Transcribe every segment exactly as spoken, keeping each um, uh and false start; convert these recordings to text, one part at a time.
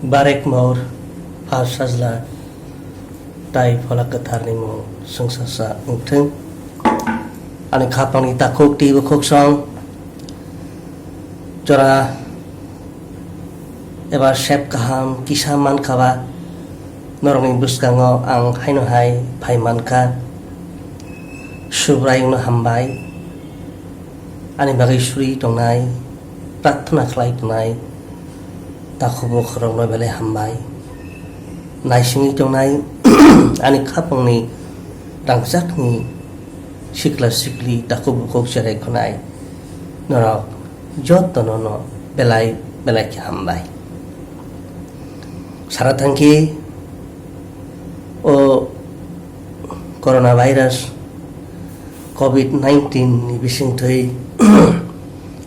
Barek Mor, Phal Sajla, tai Phola Kwtharni mung swngchasa wngthung. Ani khapangni takhuk twibo khuksong jora eba sep kaham kisa mankha ba, norokni bwskango ang haino hai phai mankha. Subraiyungno hambai. Ani bagwi suri tongnai, prarthana khlai tongnai, takhuk bukhurokno belai hambai. Naisingwi tongnai, ani khapangni rangchakni sikla sikli takhuk bukhuk cherai khwnai. Norok jotono no belai belai khe hambai. Sara thangkhe o coronavirus covid nineteen ni bisingtwi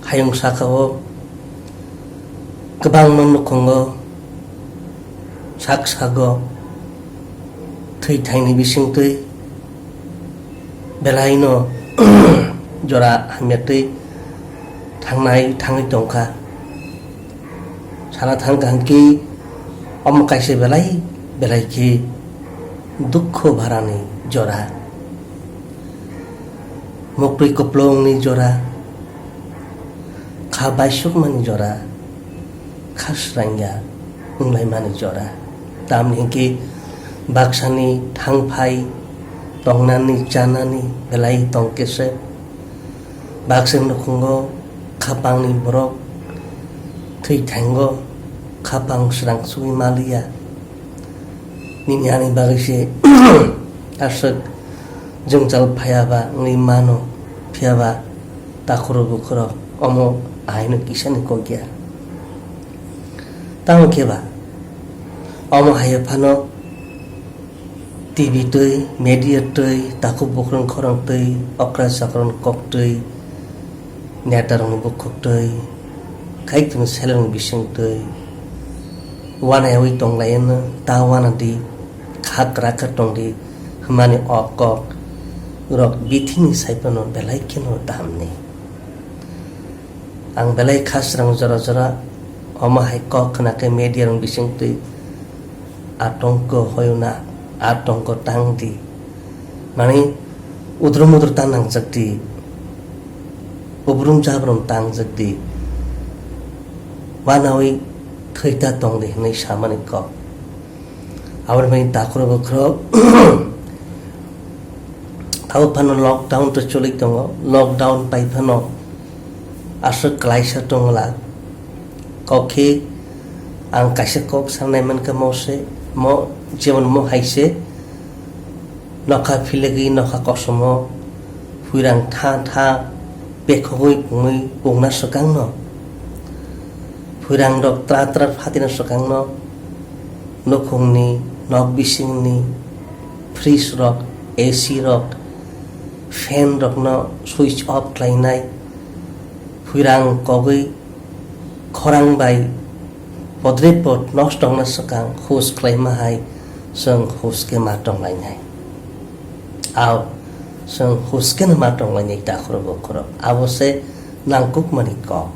hayung saka o kwbangma nukhungo, sak sago thwi thaini bisingtwi belaino jora hamyatwi thangnai thangwi tongkha. Sana thang kaham khe omo kaisa belai belai khe dukhu bharani jora, muktwi kuplungni jora, kha baisukmani jora, kha srangya wnglaimani jora. Tamni hinkhe baksani thangphai tongnani chanani belai tongkhe se. Baksa nukhungo khapangni borok thwi thango, khapang srang sugwi maliya. Nini ani bagwi se aswk jwngjal phaiya ba wngwi mano, phiya ba takhuro bukhuro omo ahaino kisani kok ya. Tamo khe ba omo hai phano T V twi, media twi, takhuk bukrung khorang twi, okra chakran kok twi, netarokni bukhuk twi, kaitorni selengni bising twi, uanayawi tonglaino ta uana di, kha kwrak khe tong di hwnmani o kok rok bithini sai phano belai kheno dahamni. Ang belai kha srang jora jora omo hai kok khna khe media rok bising twi atongko hoyuna, atongko tang di. Mani udrum udrum ta nangjak di. Ubrum jabrum tangjak di. Uanawi thwi ta tong di hwnwi samani kok. Aboni bagwi takhuro bukhuro tabuk phano lockdown to choli tongo. Lockdown pai phano aswk klaisa tongla. Kok khe ang kaisa kok sanai mankha mo se, mo jemon mo hai se. Nokha philwgwi nokha kosomo, phuirang tha tha bekhogwi pungwi pungna swkangno. Phuirang rok tra tra phatina swkangno, nukhungni, nok bisingni, fridge rok, A C rok, fan rokno switch off khlainai. Phuirang kogwi khorang bai podre pod nosto wngna swkang hus khlaima hai chwng hus khe ma tonglainai. Ao chwng hus kheno ma tonglainai takhuro bukhuro. Abo se nangkukmani kok.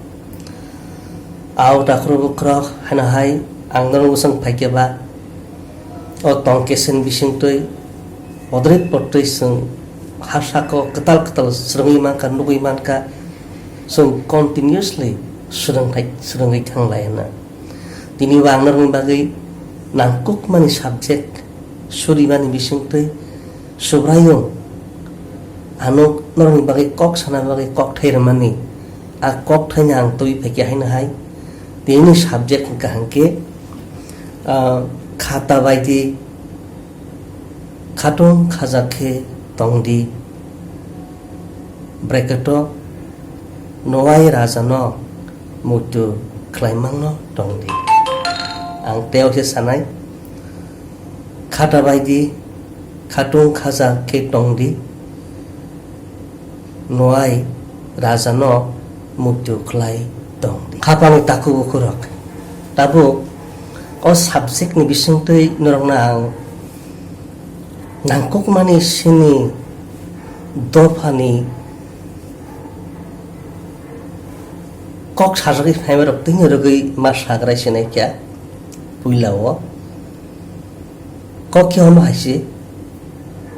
Ao takhuro bukhuro haino hai ang norok bwswng phai khe ba o tong keseng bising twi podre pod twi chwng ha saka o kwtal kwtal swrwngwi mankha, nugwi mankha, chwng continuously swrwngthai, swrwngwi thanglai hwnna. Tini bo ang norokni bagwi nangkukmani subject surimani bising twi Subraiyung ano norokni bagwi kok sana bagwi kok thai rwmani, a kok thaino ang twi phaikhe haino hai tini subject hwnkha hwnkhe, ah, khata baidi khatung khajak khe tongdi. Bracket o Noai rajano muitu khlaimangno tongdi. Ang teo khe sanai, khata baidi khatung khajak khe tongdi. Noai rajano muitu khlai tongdi. Khapangni takhuk bukhurok. Tabuk o subject ni bisingtwi norokno ang nangkukmani sini dophani kok sajagwi phaimarok twino rwgwi ma sagrai sinai kha. Puila o kok khe omo hai se,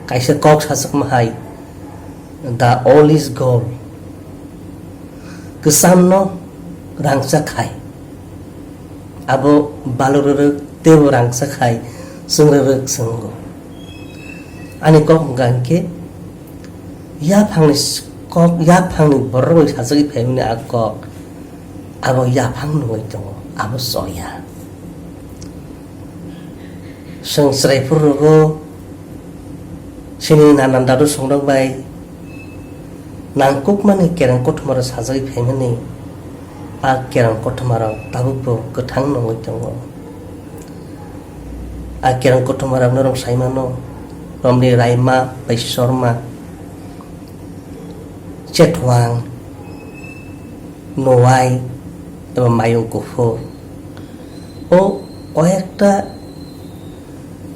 kaisa kok sachakma hai, "The oil is gold." Kwcham no rangchak hai, abo balurwrwk teibo rangchak hai chwng rwrwk chwngo. Ani kok hwnkha hinkhe yaphangni s-, kok, yaphangni borok bai sajagwi phaimani a kok, abo yaphang nungwi tongo, abo choya. Chwng chwrai phuru rwgo, chini nanan dadu songrok bai nangkukmani kereng kothoma rok sajagwi phaimani, a kereng kothoma rok tabukbo kwthang nungwi tongo. A kereng kothoma rok norok sai mano, romni Raima bai Sorma, Chetwang, Nowai, eba Mayung Kuphur. O koyekta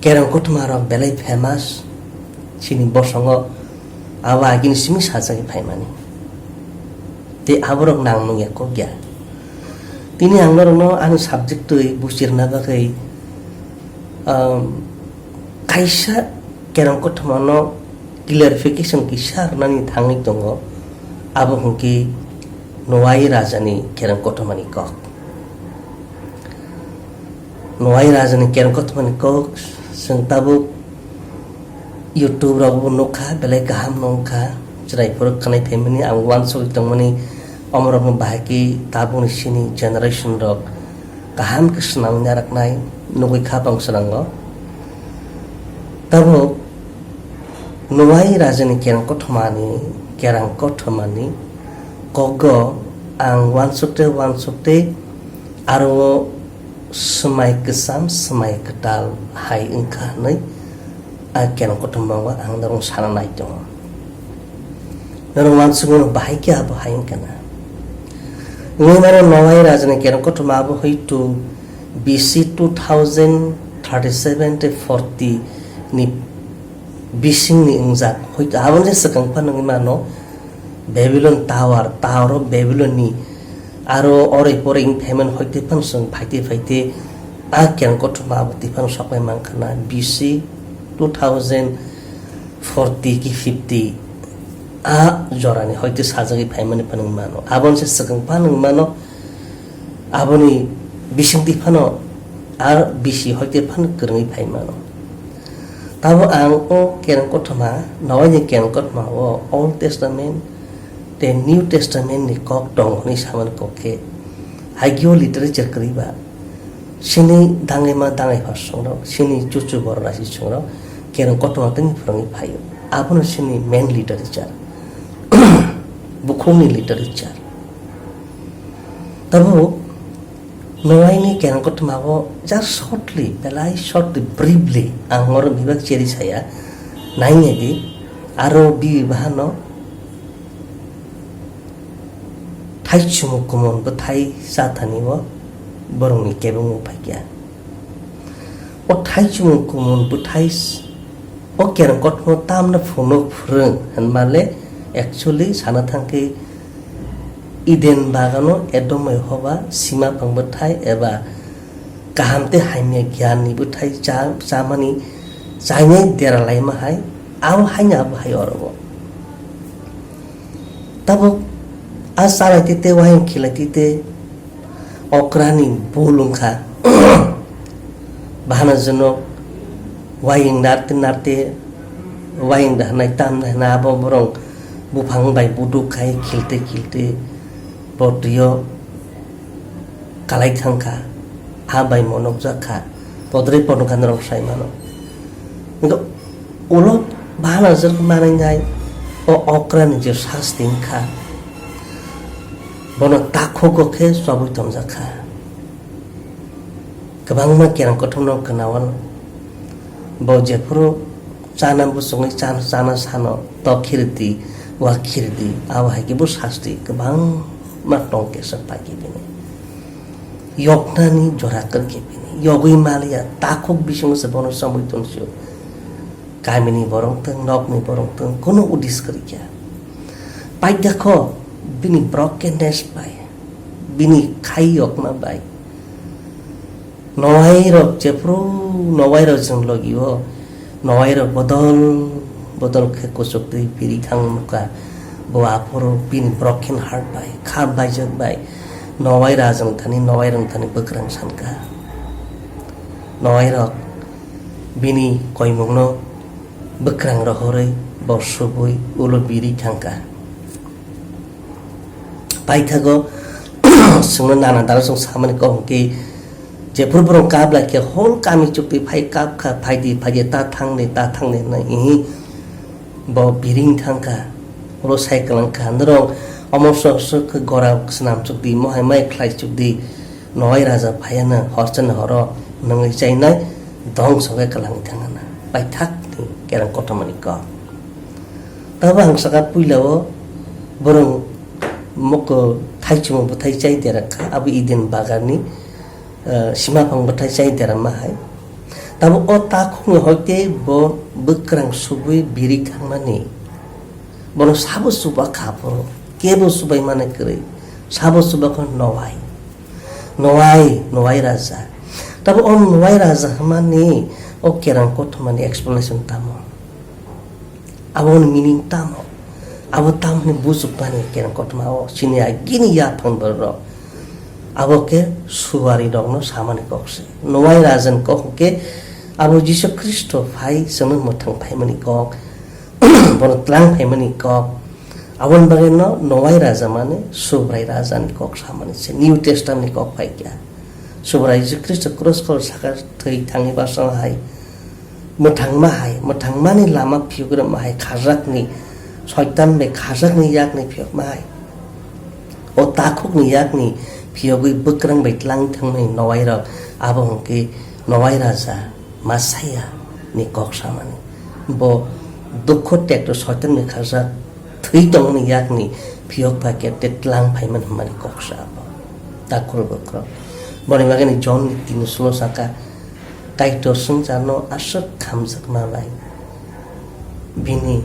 kereng kothoma rok belai famous, chini bosongo abo agini simi sajagwi phaimani. Tei aborok nang nung ya kok ya. Tini ang norokno ani subject twi buchirna bagwi, um, kaisa kereng kothoma no clarification kisa rwnani thangwi tongo, abo hwnkhe Nowai Rajani kereng kothomani kok. Nowai Rajani kereng kothomani kok chwng tabuk YouTube rogo bo nukha, belai kaham no wngkha, chwrai phuru khwnai phaimani, ang uansugwi tongmani, omorokno bahai khe tabukni chini generation rok kaham khe swnamwi naraknai nugwi kha bang swnango. Tabuk Nowai Rajani kereng kothomani, kereng kothomani kokgo ang uansukte uansukte aro swmai kwcham, swmai kwtal hai wngkha hwnwi a kereng kothoma o ang norok sana nai tongo. Norok uansukmano bahai khe abo hai wngkha na. Wngwi mano Nowai Rajani kereng kothoma abo hoitu B C two thousand thirty-seven tei forty ni bisingni wngjak. Hoitu aboni swkang phano wngwi mano Babylon Tower, Tower of Babylon ni aro oroi poroi wng phaimani, hoite phano chwng phaite phaite a kereng kothoma abo twi phano sokpai mankha na B C two thousand forty ki fifty a jorani hoite sajagwi phaimani phano wng mano. Aboni se swkang phano wng mano, aboni bisingtwi phano ar bisi hoite phano kwrwngwi phai mano. Tabo ang o kereng kothoma, Noaini kereng kothoma o Old Testament tei New Testament ni kok tong hwnwi samani kok khe, haigio literature kwrwi ba, chini dangima dangai pha songrok, chini chuchu borok raisi songrok kereng kothoma tei phwrwngwi phaio. Abono chini main literature, bukhukni literature. Tabuk Noaini kereng kothoma o just shortly, belai shortly, briefly ang oro bebak cheri saya, nainai di, aro bibi bahano thai chumuk kumun bwthai chathani o borokni kebengmung phaikha. O thai chumung kumun bwthai s-, o kereng kothoma tamno phunuk phwrwng hwnmale, actually sana thangkhe Eden bagano Edom bai Hoba sima phang bwthai eba kaham tei hamya giyanni bwthai cha-, chamani chainai dera laima hai, abo haino abo hai orobo. Tabuk a chalai tite, wayang khilai tite, okrani bul wngkha. Bahana jwnok wayang narte narte, wayang dahnai tamnai hwnna abo borok buphang bai buduk khai khilte khilte bo twio kalai thangkha, ha bai monokjak kha, podrei ponokha norok sai mano. Wngkha ulo bahanajak manwi nai o okrani je sasti wngkha, bono takhugo khe chobwi tongjak kha. Kwbangma kereng kothomno khwnao, bo jephuru chana bwswngwi chana, chana sano, tok khiridi, wak khiridi, abo hai khe bo sasti kwbangma tong kesa pai khe bini. Yoknani jora kwrwi khe bini. Yogwi maliya, takhuk bisingo se bono chomwi tonsio. Kamini borok thwng, nokni borok thwng, kunu udis kwrwi kha. Paidakho bini brokenness bai, bini khai yokma bai. Nowai rok jephru nowai rok chwng logi o, nowai rok bodol bodol khe kuchuk twi piri thang nukha. Bo aphuru bini broken heart bai, kha baijak bai, nowai rajwng thani, nowai rwng thani bwkrang sankha. Nowai rok bini koimungno bwkrang rohorwi bo subui ulo biri thangkha. Paithago chwngno nana dalo chwng samani kok hwnkhe, jephru borok kap lai khe whole kami chukti phai kap kha, "Phaidi, phaidi, ta thangni, ta thangni," hwnwi ihi bo biring thangkha, ulo sai kwlangkha, "Norok omo sok sok khe gora swnam chukdi, mohai mai khlai chukdi, nowai raja phaiya nw horchani horo nungwi chainai dongso khe kwlangwi thangana, paithakni kereng kothomani kok." Tabo ang saka puila o borok moko thaichung bwthai chai derakha, abo Eden bagarni, eh, simaphang bwthai chai derama hai. Tabo o takhukni hoite bo bwkrang subui biri thangmani. Bono sabo chuba kha phuru, kebo chubai mani kwrwi, sabo chuba kho nowai. Nowai, nowai raja. Tabo o nowai raja hwnmani o kerang kothomani explanation tamo? Aboni meaning tamo? Abo tamoni bujukmani kerang kothoma o chini agini yaphang borok. Abo khe suari rokno samani kok se. Nowai rajan kok hwnkhe abo Jisu Khristo phai chwngno mwthang phaimani kok, bono tlang phaimani kok. Aboni bagwi no nowai raja mane Subrai rajani kok samani se, New Testament ni kok phai kha. Subrai Jisu Khristo cross khoro saka thwi thangwi basongo hai mwthangma hai, mwthangmani lama phiyok rwma hai, kharjakni, Soitan bai kharjakni yakni phiyokma hai. O takhukni yakni phiyogwi bwkrang bai tlang thangmani nowai rok, abo hwnkhe nowai raja Messiah ni kok samani. Bo dukho tekto Soitan bai kharjak thwi tongmani yakni phiyok bai khe tei tlang phaimani hwnmani kok sa abo. Takhuk bukrok. Boni bagwi ni John ni tin sulo saka, Kaitor swngcharno aswk khamjakma bai bini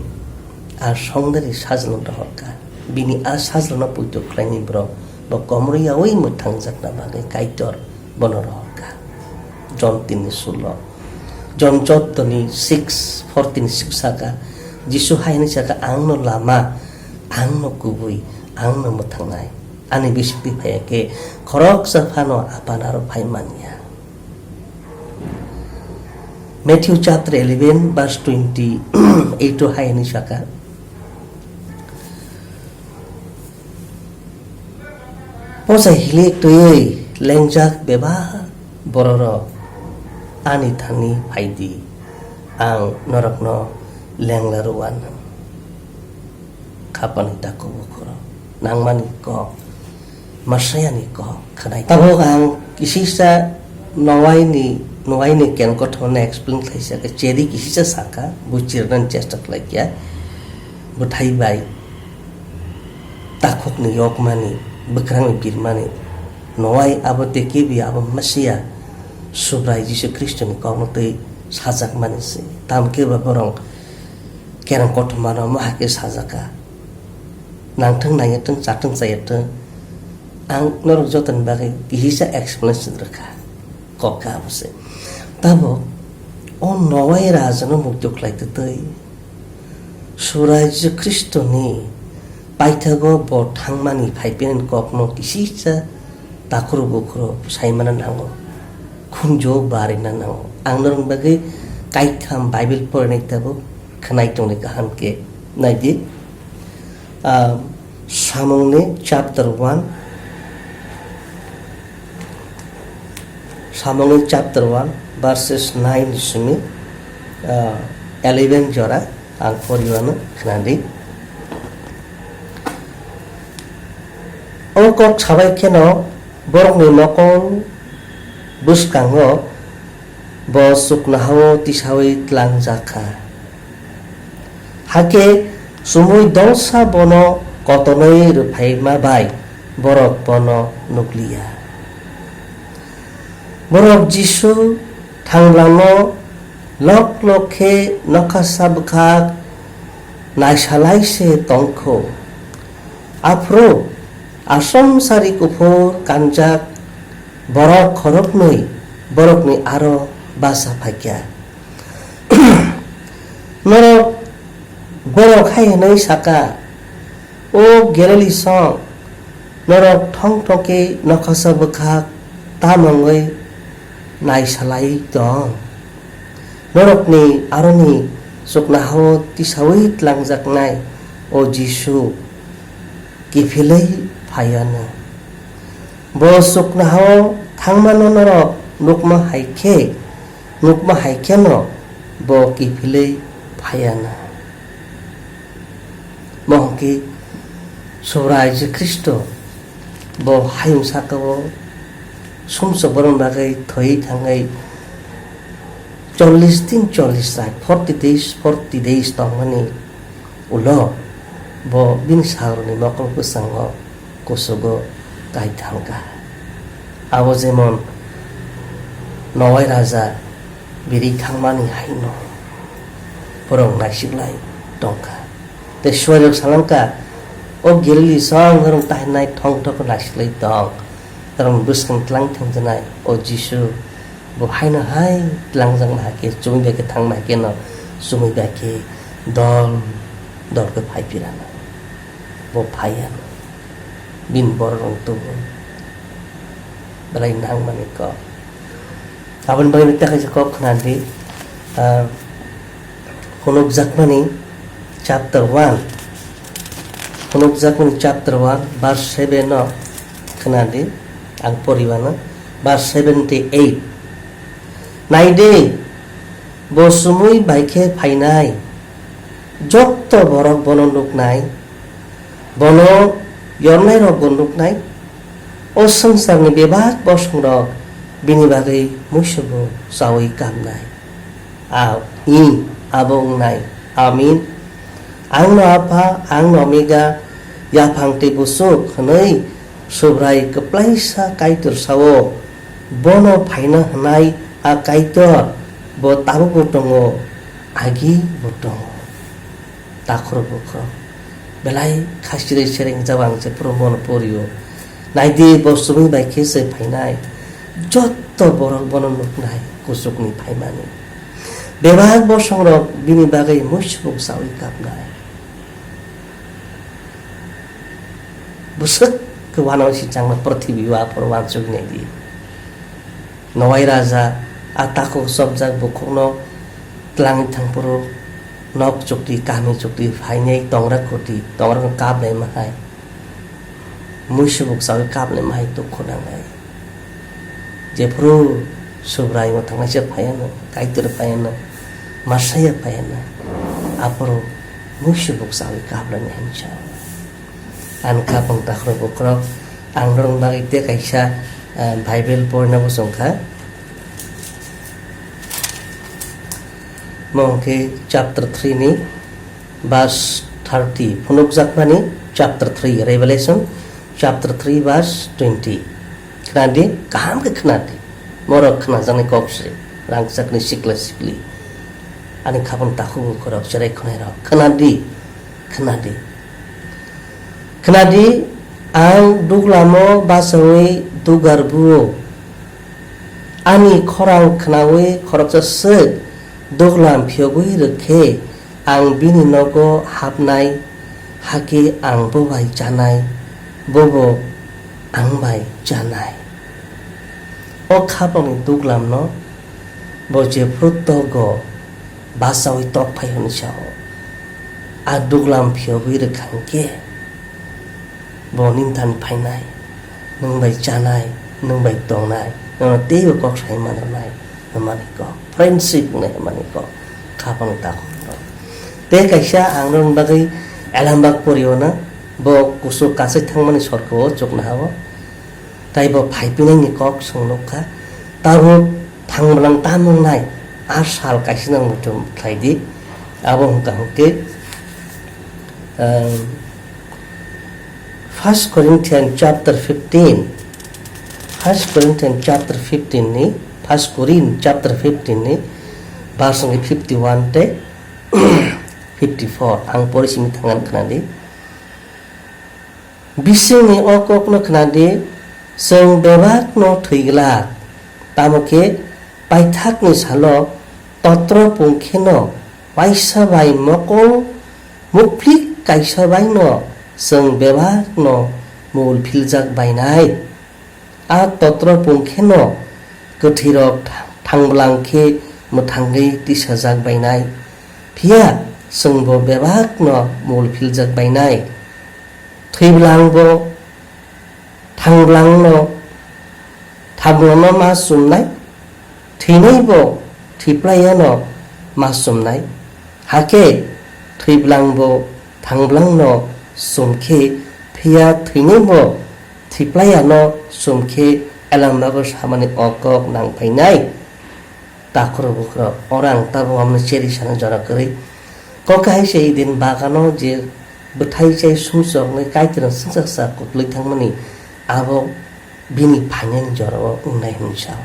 a songdari sajlano rohorkha. Bini a sajlano poito khlaini borok bo komorwi yaui mwthangjakna bagwi Kaitor bono rohorkha. John tin ni sulo. John chotto ni six fourteen six saka, Jisu hai hwnwi saka, "Ang no lama, ang no kubui, ang no mwthangnai. Ani bisingtwi phaiya khe khoroksa phano Aphan aro phai manya." Matthew chapter eleven verse twenty eight o hai hwnwi saka, Posa hilik twiwi lengjak bebak bororok ani thani phaidi, ang norokno lengla rwuan. Khapani takhuk bukhurok nangmani kok, Messiah ni kok khwnai. Tabuk ang kisisa Noaini, Noaini ken kothomano explain khlaisa khe cheri kisisa saka, bo chirnani chesta khlaikha, bwthai bai takhukni yokmani, bwkrangni birmani, Noai abo tei kebi abo Mesiya, Subrai Jisu Khristoni kokno twi sajakmani se. Tamo khe ba borok kereng kothomano omo hai khe sajaka, nangthwng naiyathwng, chathwng chayathwng, ang norok jotoni bagwi kihisa explanation rwkha. Kok kha abo se. Tabuk o Noai rajano mukti khlai twtwi Subrai Jisu Khristoni paithago bo thangmani phaiphini kokno kisisa takhurok bukhurok saimano nango. Khunju barina nango. Ang norokni bagwi kaitham Bible porinai tabuk khwnai tongni kaham khe naidi. Ah, Samungni chapter one, Samungni chapter one, verses nine simi, ah, eleven jora ang poriwano khnadi. O kok sabai kheno borokni mokol bwskango bo chuknohao tisaui tlangjak kha. Hakhe chumui dolsa bono kotonwi rwphaima bai borok bono nukliya. Borok Jisu thanglangno lok lok khe nokhasa bwkhak naisalai se tongkho. Aphuru asomsari kuphur kanjak borok khoroknwi borokni aro basa phaikha. Norok borok hai hwnwi saka, "O Galili song, norok thong thong khe nokhasa bwkhak tamo wngwi naisalai tong? Norokni aroni chuknoha-o tisaui tlangjaknai o Jisu kiphilwi phaianw. Bo chuknoha-o thangmano norok nukma hai khe, nukma hai kheno bo kiphilwi phaianw." Mo hwnkhe Subrai Jisu Khristo bo hayung saka-o sumsok borokni bagwi thwi thangwi chollish din chollish rai, forty days, forty days tongmani ulo bo bini salrokni mokol bwskango kuchugo kai thangkha. Abo jemon Noai raja biri thangmani haino borok naisiklai tongkha. Tei suairok salangkha, "O Galili song, norok tahai nai thong thok naisiklai tong. Norok bwskang tlang thangjanai o Jisu, bo haino hai tlangjakma hai khe, chumui bai khe thangma hai kheno, chumui bai khe dol dol khe phai phirano." Bo phaiya. Bini borok rok tubu. Belai nangmani kok. Aboni bagwi nokta kaisa kok khna di. Ah, phunukjakmani chapter one. Phunukjakmani chapter one, verse seven no khna di. Ang poriwano. Verse seven tei eight. Nai di, bo chumui bai khe phainai. Jotto borok bono nuknai, bono yornairokbo nuknai. O swngcharni bebak bosongrok bini bagwi muisugo chaui kamnai. A, i, abo wngnai. Amin. Angno Apha, angno Omega, yaphang tei buchuk hwnwi Subrai kwplaisa Kaitor sao. Bono phaina hwnai a Kaitor, bo tabukbo tongo, agibo tongo. Takhro bukhro belai khachirwi serengjak ang se phuru bono porio. Naidi, bo chumui bai khe se phainai. Jotto borok bono nuknai, kuchukni phaimani. Bebak bosongrok bini bagwi muisubuk chaui kapnai. Bwswk khe uanao sichangma pwrthibio aphuru uansuknai di. Noai raja a takhuk chopjak bukhukno twlangwi thangphuru nok chukti, kami chukti phainai tongra khuti, tongrano kaplaima hai. Muisubuk chaui kaplaima hai dukhu nangnai. Jephuru Subraiyung thangnaisa phaiano, Kaitor phaiano, Masaya phaiano, aphuru muisubuk chaui kaplaini hinwi sao. Ani khapang takhro bukhurok, ang norokni bagwi tei kaisa, ah, Bible porina bo chwngkha. Mo hwnkhe chapter three ni verse thirty, phunukjakmani chapter three, Revelation chapter three verse twenty. Khna di, kaham khe khna di. Borok khnajaknai kok se, rangchakni sikla sikli. Ani khapang takhuk bukhurok, cherai khwnairok, khna di, khna di. Khna di, ang duglamo bachaui dugar buo. Ani khorang khnaui khoroksa swk duglam phiyogwi rwkhe, ang bini nogo hapnai, hakhe ang bo bai chanai, bobo ang bai chanai. O khapangni duglamno bo jephuru togo bachaui tok phai hwnwi sao. A duglam phiyogwi rwkha hwnkhe, bo nini thani phainai, nwng bai chanai, nwng bai tongnai, nono teibo kok sai manrwnai, hwnmani kok. Friendship wngnai hwnmani kok. Khapang takhuk rok. Tei kaisa ang norokni bagwi elambak poriona, bo kuchuk kasai thangmani sorkao chuknoha-o. Tai bo phaipinaini kok chwng nukha. Tabuk thangmwlang tamo wngnai, a sal kaisa nang muitu khlai di. Abo hwnkha hwnkhe, um, First Corinthians chapter fifteen, First Corinthians chapter fifteen ni, First Corinth chapter fifteen ni, verse hwnkhe fifty-one tei fifty-four. Ang pori simi thangna khna di. Bisingni o kokno khna di, chwng bebakno thwi glak, tamo khe Paithakni salo totro pung kheno waisa bai mokol mukphlik kaisa baino chwng bebakno mul philjak bainai. A totro pung kheno kwthwirok thangbwlang khe mwthangwi tisajak bainai, phiya chwngbo bebakno mul philjak bainai. Thwibwlangbo thangbwlangno, thangbwlangno ma chumnai, thwinaibo thwiplaiyano ma chumnai. Hakhe thwibwlangbo thangbwlangno chum khe, phiya thwinaibo thwiplaiyano chum khe, elambabo samani o kok nang phainai. Takhro bukhro, oro ang tabuk omono cheri sana jora kwrwi. Kok hai se Eden bagano je bwthai chai sumsoknwi Kaitorno swngchaksa kutlwi thangmani, abo bini phainani jorao wngnai hwnwi sao.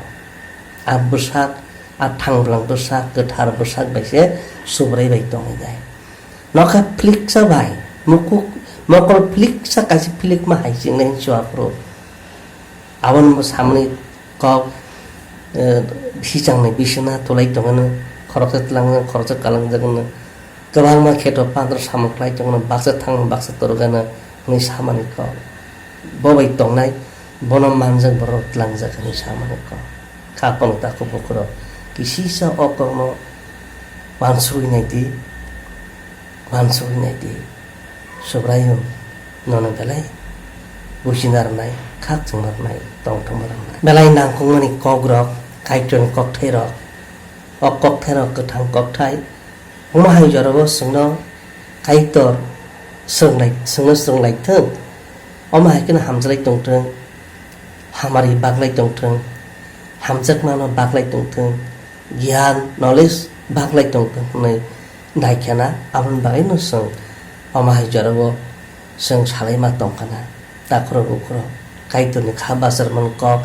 A bwsak, a thangbwlang bwsak, kwthar bwsak bai se Subrai bai tongwi nai. Nokha phliksa bai, mukuk, mokol phliksa kaisa phlikma hai chingnai hwnwi sao aphuru. Aboni bo samani kok, eh, bisi changnai bisina tulai tongano, khoroksa tlangjak, khoroksa kalangjak hwnwi. Kwbangma kheto pandra samung khlai tongano, baksa thangno, baksa torgano hwnwi samani kok. Bo bai tongnai, bono manjak borok tlangjak hwnwi samani kok. Kha phano takhuk bukhurok kisisa o kokno uansugwi naidi, uansugwi naidi. Subraiyung nono belai bujina rwnai, khakchangma rwnai, tongthokma rwnai. Belai nangkukmani kokrok, Kaitorni kokthairok, o kokthairok kwthang kokthai. Omo hai jorabo chwngno Kaitor swrwnglai-, chwngno swrwnglaithwng. Omo hai kheno hamjalai tongthwng, hamari baglai tongthwng, hamjakmano baglai tongthwng, giyan, knowledge baglai tongthwng hwnwi naikhana, aboni bagwino chwng omo hai jorabo chwng salaima tongkhana. Takhro bukhro, Kaitorni kha bachar man kok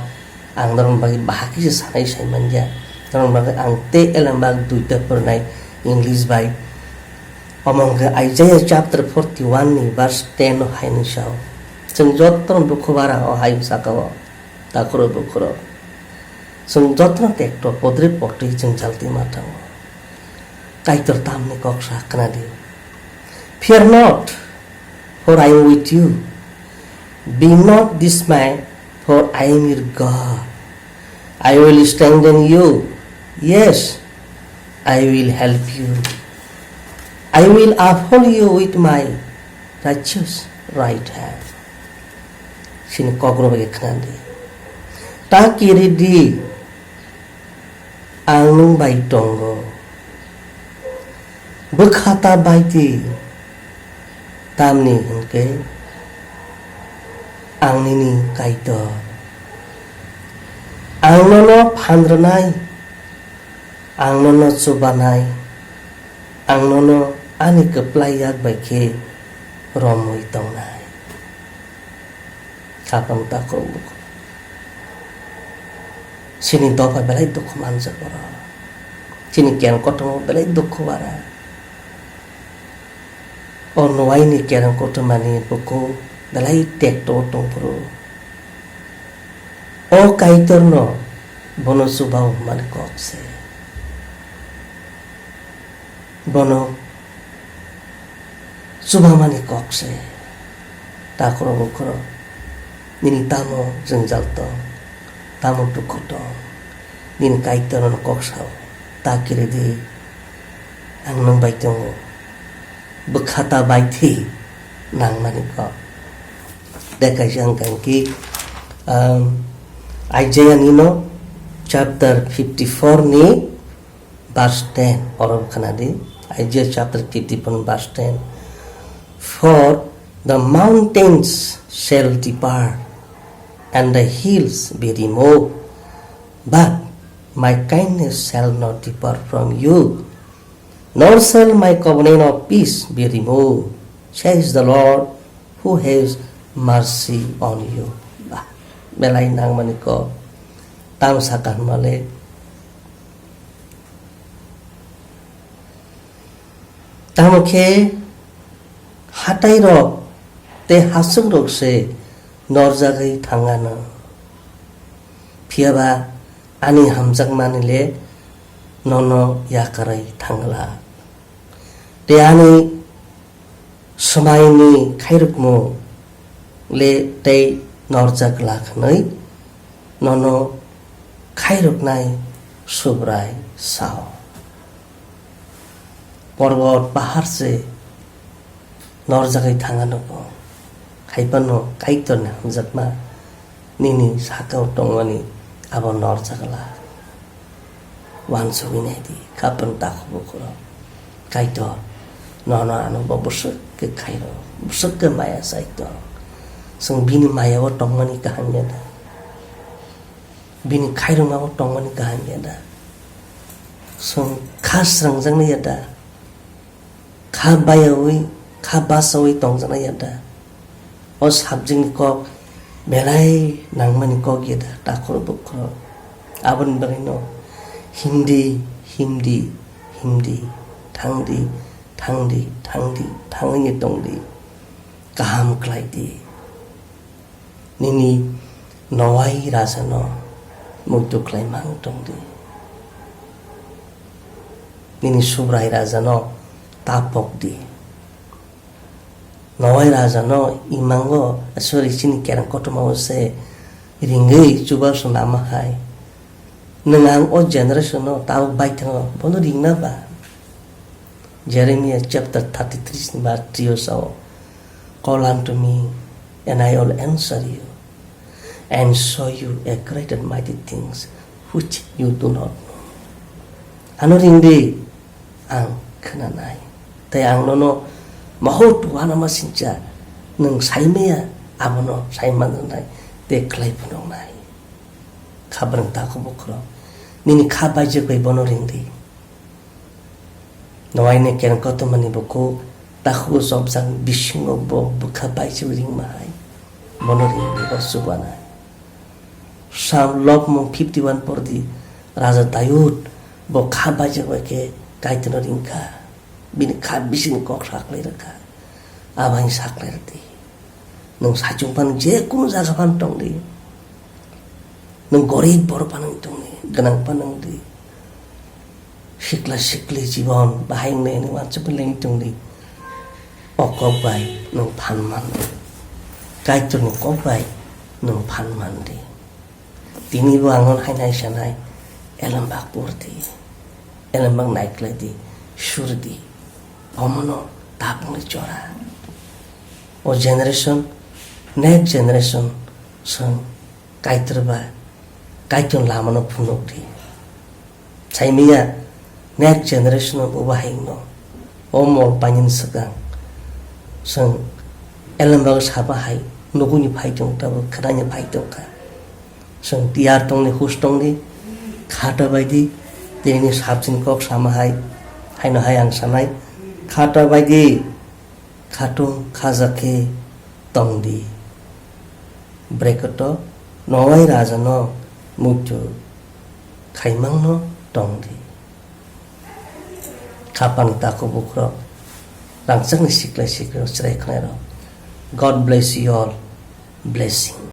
ang norokni bagwi bahai khe se sanai sai manya. Norokni bagwi ang tei elembak duita phwrwngnai English bai. Omo hwnkhe Isaiah chapter forty-one ni verse ten o hai hwnwi sao. Chwng jotono dukhu bara o hai saka o. Takhro bukhro. Chwng jotono tekto podre potwi chwng jalti ma thango. Kaitor tamni kok sa khna di. Fear not, for I am with you. Be not dismayed, for I am your God. I will strengthen you. Yes, I will help you. I will uphold you with my righteous right hand. Chini kokno bai khna di. Ta kiri di. Ang nwng bai tongo. Bwkha ta bai di, tamni hwn khe ang nini Kaitor. Ang nono phan rwnai, ang nono chubanai, ang nono ani kwplai yak bai khe romwi tongnai. Khapang ta khoroknwi. Chini dopha belai dukhu manjak oro. Chini kereng kothoma belai dukhu bara. O nuaini kereng kothomani bukhuk belai tekto tongphuru. O Kaitorno bono chuba hwnmani kok se. Bono chubamani kok se. Takhro bukhro, nini tamo jwngjal tong, tamo dukhu tong, nini Kaitor nono kok sao, ta kiri di, ang nwng bai tongo, bwkha ta bai thi, nangmani kok. Tei kaisa hwnkha ki, um, Isaiah nino chapter fifty-four ni verse ten, oro khna di, Isaiah chapter fifty-four, verse ten. For the mountains shall depart and the hills be removed, but my kindness shall not depart from you, nor shall my covenant of peace be removed, says the Lord, who has mercy on you. Bah, belai nangmani kok. Tamo sakha hwnmale. Tamo khe hatai rok tei hasuk rok se norjagwi thangano. Phiya ba Ani hamjakmani le nono yakarwi thangla. Tei ani swmaini khairokmung le tei norjak glak hwnwi nono khairoknai Subrai sao. Porbot pahar se norjagwi thangano bo, hai phano Kaitorni hamjakma nini sakao tongmani abo norjak glak. Uansugwi nai di, khapang takhuk bukhurok. Kaitor, nono ano bo bwswk khe khairo, bwswk khe maya sai tong. Chwng bini maya o tongmani kaham ya da? Bini khairokma o tongmani kaham ya da? Chwng kha srangjaknai ya da? Kha bayaui, kha basaui tongjaknai ya da? O subject ni kok belai nangmani kok ya da, takhuk bukhurok? Aboni bagwino himdi, himdi, himdi, thangdi, thangdi, thangdi, thangwi tongdi, kaham khlaidi. Nini nowai rajano muitu khlaimang tongdi. Nini Subrai rajano ta pokdi. Nowai rajano imango, sorry, chini kereng kotormao se ringwi chubachu nama hai. Nwng ang o generation-o tabuk baithango, bono ringna ba? Jeremiah chapter thirty-three ni verse three-o sao, "Call unto me, and I will answer you, and show you a great and mighty things which you do not know." Ano ringdi, ang khwnanai, tei ang nono mohot uanama sincha nwng saimaya abono saimanrwnai tei khlai phunuknai. Khabrang takhuk bukhurok, nini kha baijak bai bono ringdi. Noaini kereng kotormani bukhuk takhugo chopjak bisingo bo bwkha baijak ringma hai, bono ringdi, bo chubanai. Sam lobmung fifty one pordi, Raja Dayud bo kha baijak bai khe Kaitorno ringkha, bini kha bisingni kok saklai rwkha, abo hai saklai rwdi. Nwng saichung phano je kunu jaga phano tongdi, nwng gorib borok phano wng tongdi, gwnang phano wng di, sikla sikli jibon bahai wngnai hwnwi uansukmani le wng tongdi, o kok bai nwng phan mandi, Kaitorni kok bai nwng phan mandi. Tini bo ang nono hai nai sanai, elembak pordi, elembak naiklai di, surdi, omono tapungni chora. O generation, next generation, chwng Kaitor ba Kaitor lamano phunukdi. Saimaya next generation-o bo bahai wngno. O mol painani swkang chwng elembak saba hai nuguni phai tong tabuk khwnani phai tongkha. Chwng tiyar tongni, hus tongni, khata baidi, tini sabsini kok sama hai, haino hai ang sanai, khata baidi, khatung khaja khe tongdi. Bracket-o Noai rajano muitu khaimangno tongdi. Khapang takhuk bukhurok, rangchakni siklai siklirok, chwrai khwnairok. God bless you all. Blessing.